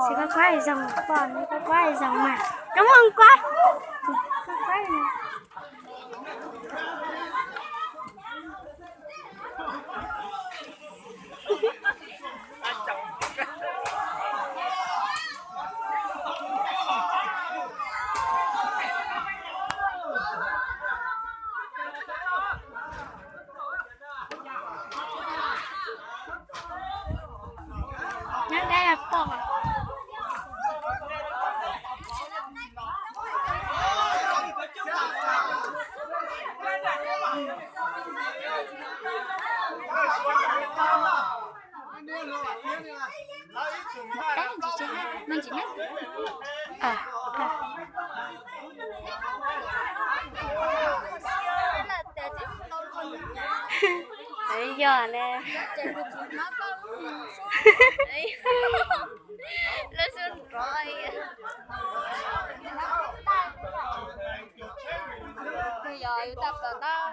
Ces koj kuab zoo, poj, koj kuab zoo mas. Cov muaj kuab. Koj kuab. Nyob dab poj. Yog ne. Lub xub nrov. Yog yus tau plaws tab.